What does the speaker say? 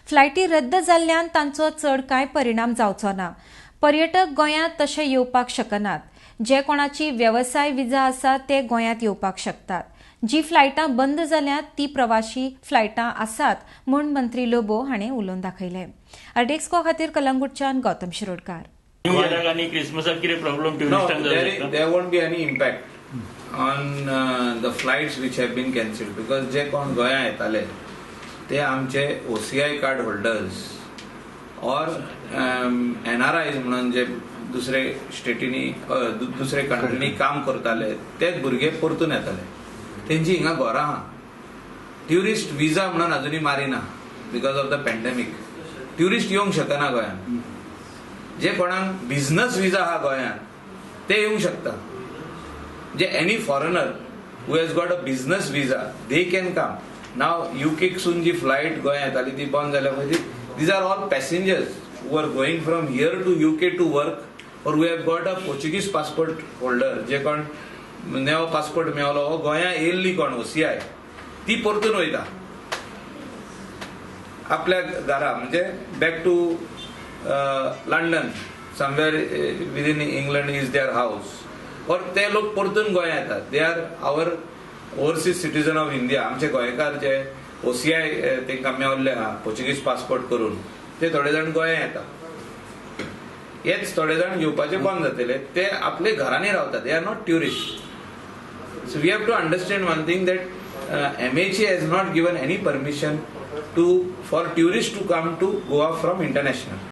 फ्लायटी रद्द जाल्ल्यान तांचो चड कांय परिणाम जावचो ना. पर्यटक गोंयांत तशे येवपाक शकनात. जे कोणाची वेवसाय विजा आसा ते गोंयांत येवपाक शकतात. जी फ्लायटां बंद जाल्यात ती प्रवाशी फ्लायटां आसात म्हूण मंत्री लोबो हाणें उलोवन दाखयलें. आरटीएक्स खातीर कलंगूटच्यान गौतम शिरोडकार. न्यू इयराक आनी क्रिसमसाक कितें प्रॉब्लम No, ट्युरिस्टांक जावं शकता? There won't be any impact on the flights which have been cancelled because जे कोण गोंया येताले ते आमचे OCI card holders or NRIs म्हणून जे दुसरे स्टेटीनी, दुसरे कंट्रीनी काम करताले, तेच भुरगे परतून येताले. तेंची हिंगा घरां आहा. ट्युरिस्ट विजा म्हणून अजुनूय मारिना because of the pandemic. Tourist येवंक शकना गोंयांत. जे कोणाक बिझनस विजा आहा गोंयांत ते येवंक शकता. जे any foreigner who has got a business visa, they can come. Now युकेकसून ji flight गोंयांत येताली ती बंद जाल्या पयलीं, these are all passengers who are going from here to UK to work or who have got a Portuguese passport holder. जे कोण नेवो passport मेवलो हो गोंयांत येयल्ली कोण ओसीआय, ती परतून वयता आपल्या घरा, म्हणजे back to London, somewhere within England is their house, or ते लोक परतून गोंयांत येतात. They are our overseas citizen of India. आमचे गोंयकार जे ओसीआय तांकां मेवल्ले आहा पोर्चुगीज पासपोर्ट करून, ते थोडे जाण गोंयांत येता. हेच थोडे जाण येवपाचे बंद जातले. ते आपले घरांनी रावतात. They are not tourist. So we have to understand one thing, that MHA has not given any permission to for tourists to come to Goa from international.